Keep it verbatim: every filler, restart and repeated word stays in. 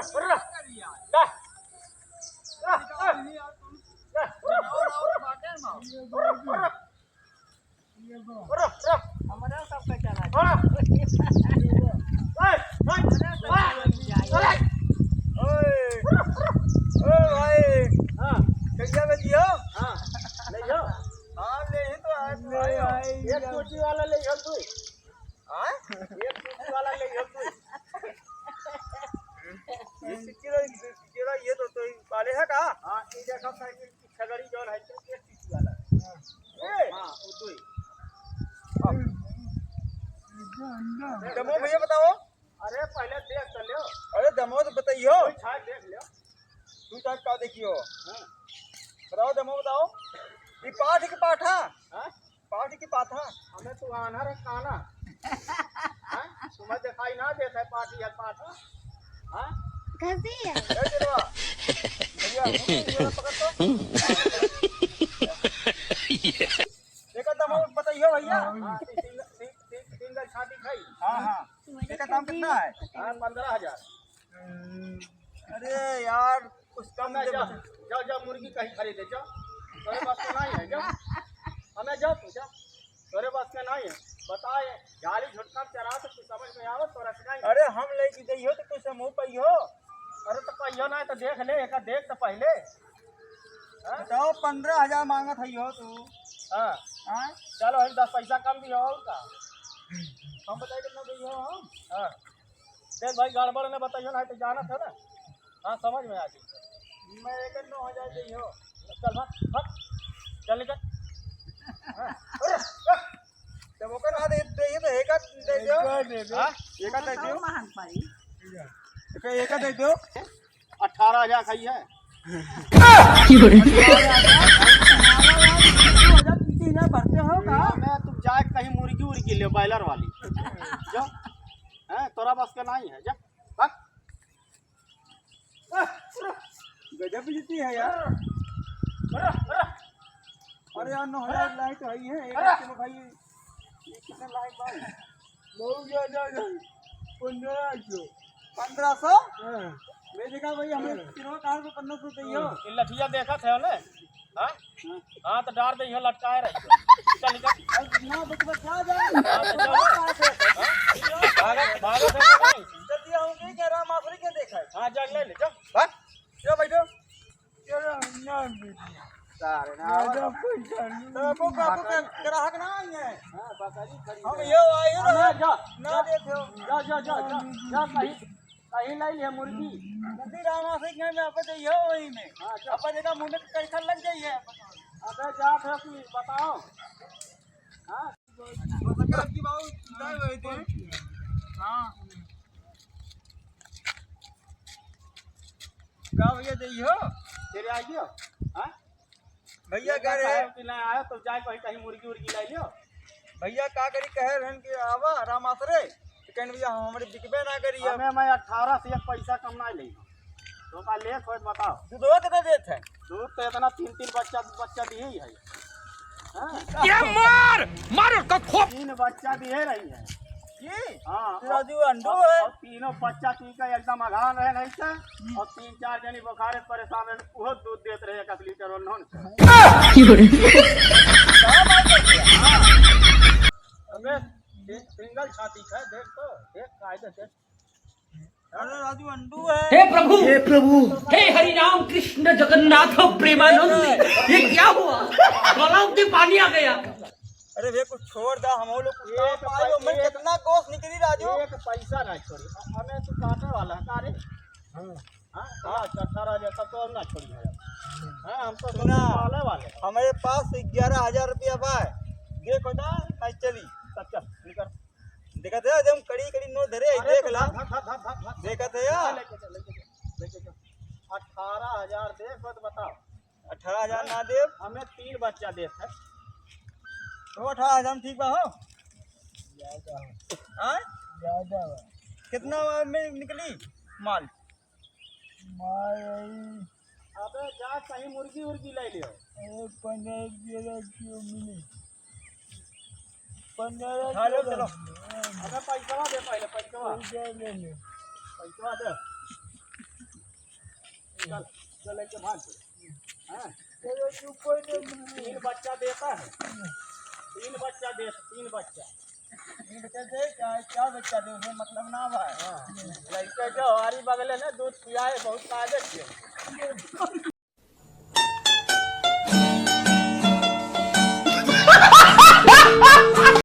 अरे, ला। ला, ला, ला। अरे, अरे। हमरा सबका चला। हाँ। ए, ए, ए, ए, ए भाई। हाँ। कहिया में दियो? हाँ। ले जाओ। हाँ, ले ही तो आज ले भाई। आई एक यार। चोटी वाला ले जाओ तू। हाँ? एक चोटी वाला ले जाओ तू। ये सिक्के, ये तो, तो वाले है का? हाँ, ये देखो साइकिल। छगड़ी जौन है, तो एक चीज वाला है। हाँ। ए? हाँ, वो तो ही। दमो भैया बताओ। अरे, पहले देख तो लो। अरे, दमो तो बताइयो। कोई छाट देख लो। तू छाट का देखियो? हाँ। बताओ, दमो बताओ। ये पाठ के पाठा? हाँ? पाठी की पाथा। हमें तू आन्हर है काना। हाँ? तुम्हें दिखाई ना देता है पाठी है पाथा? हाँ? घसी है। ए दिलवा, भैया, ये पकड़ तो। एक आध दमो बताइयो भैया। हाँ, हाँ, सिंगल, सिंग-, सिंग-, सिंगल छाती खाई। हाँ, हाँ। एक दाम कितना है? हाँ, पन्द्रह हजार। अरे यार, कुछ कम हमें दे जा, बे। जा, जा, मुर्गी कहीं खरीदे, जा। तोरे बस का नहीं है, जा। हमें जा तू, जा। तोरे बस का नहीं है। बताए, गाली झुटका चला तो कुछ समझ में आवत, तोरा से नहीं। अरे, हम लेके जइहो तो कुछ मुँह पइहो। अरे, तो पइहो ना, तो देख ले, एक देख तो पहले। हाँ? बताओ, पन्द्रह हजार मांगत है यो तू। हाँ। हाँ? चलो, हम दस पैसा कम दियो, और का? हम बताए कितना दियो हम? हाँ। देख भाई, गड़बड़ न बताइयो, नहीं तो जानत है ना। हाँ, समझ में आ गई। मैं एक नौ हजार चाहिए हो। चल भाग, भाग। चल निकल। हाँ। अरे, जब ओकर ना दे, दे, ये तो एक आध दे दो। एक आध दे दो। हाँ? एक आध दे दो। महंग पड़ी। एक, एक आध दे दो। अठारह हजार खाई है। तीन हजार भरते हो का? मैं तुम जाए कहीं मुर्गी उर्गी ले, बॉयलर वाली। जो, हैं, तोरा बस के नहीं है, जा। भाग। गजब बेइज्जती है यार। अरे यार, नौ हजार लाइट है, ये एक किलो भाई, ये कितना लाइट भाई? बहुत ज्यादा है, पन्द्रह सौ। पन्द्रह सौ? हाँ। ले देखा भाई, हमें हाँ। किलो कहाँ से पन्द्रह सौ चाहिए? ये लठिया देखत है ना? हाँ? हाँ, तो डार दे, इहो लटकाए रही। चल, निकल। अब ना, बच, बच, जा, जा। हाँ, तो चल। हाँ? भागत, भागत है तो नहीं। जल्दी आओगे क्या? राम आखिरी के देखा है? हाँ, जा, ले ले, जा। भाग। चलो, बैठो। चलो, ना, बैठो। सारे ना, ना, ना, कोई जान नहीं। तो आपको, आपको क्या ग्राहक ना आई है? हाँ, बकरी खड़ी हम है। ये आई ना, ना, जा, ना जा। देते हो। जा, जा, जा, जा, जा, कहीं। कहीं लाई लिया मुर्गी। जल्दी रामा से घर में आपको चाहिए हो वही में। हाँ, चल। आपको देखा मुंह में कैसा लग जाइए। अबे जा थे कि बताओ। हाँ? बस कर की बाबू, नहीं वही थे। हाँ। का भैया चाहिए हो? तेरे आ गया? हाँ? भैया कह रहे हैं कि ना आया तो जाए कहीं, कहीं मुर्गी उर्गी लाई लियो। भैया का करी, कहे रहन कि आवा राम आसरे, तो कहन भैया हम हमरे बिकबे ना करी अब। हमें मैं अठारह से एक पैसा कम ना ले। तो का लेत होत बताओ। दूधवा कितना देत है? दूध तो इतना तीन तीन बच्चा, बच्चा दिए ही है। हाँ? ये मार, मार उसको खूब। तीन बच्चा दिए रही है। ये? हाँ, तो राजू अंडू और, है। और तीनों बच्चा पी के एकदम अघान रहे नहीं थे। हम्म। और तीन चार जनी बुखारे से परेशान रहे, वो दूध देत रहे एक आध लीटर उन्होंने। अबे, सिंगल छाती है, देख तो, देख कायदे से। अरे राजू अंडू है। हे प्रभु, हे प्रभु। हे हरि राम कृष्ण जगन्नाथ प्रेमानंद, ये क्या हुआ? गलाव में पानी आ गया। अरे भैया, कुछ छोड़ दा, हम लोग कुछ काम एक पाए हो, मैं एक कितना गोश्त निकली राजू। एक पैसा ना छोड़ी। हमें तू काटे वाला है, का रे? हाँ। हाँ, हाँ, अठारह हजार तक तो हम ना छोड़ी है। हाँ, हम तो सुना, वाले वाले हैं। हमारे पास ग्यारह हजार रुपया बा, देखो ना, नहीं चली। तब चल, निकल। देखत है, एकदम कड़ी कड़ी नोट धरे, अरे देख तो ला। भाग, भाग, भाग, भाग, भाग, भाग। देखत है यार। हाँ, लेके चल, लेके चल, लेके चल। अठारह हजार दे, बस बताओ। अठारह हजार ना देब। हमें तीन बच्चा देत है। तो अठारह हजार में ठीक बा हो? ज्यादा हो। हाँ? ज्यादा बा। कितना में निकली माल? माल यही अबे जा कहीं मुर्गी उर्गी ले लियो। अरे पन्द्रह रुपये का किलो मिली। पन्द्रह हाँ, लो, किलो। चलो। अबे पैसवा दे पहले, पैसवा। पैसा ले ले। पैसवा दे। चल, चल लेके भाग। हाँ? तीन बच्चा देता है, तीन बच्चा दे, तीन बच्चा। तीन बच्चा दे, चार, चार बच्चा दे, उसमें मतलब ना भाई। हाँ। लड़के जो हमारी बगले में दूध पियाए, बहुत ताजे थे।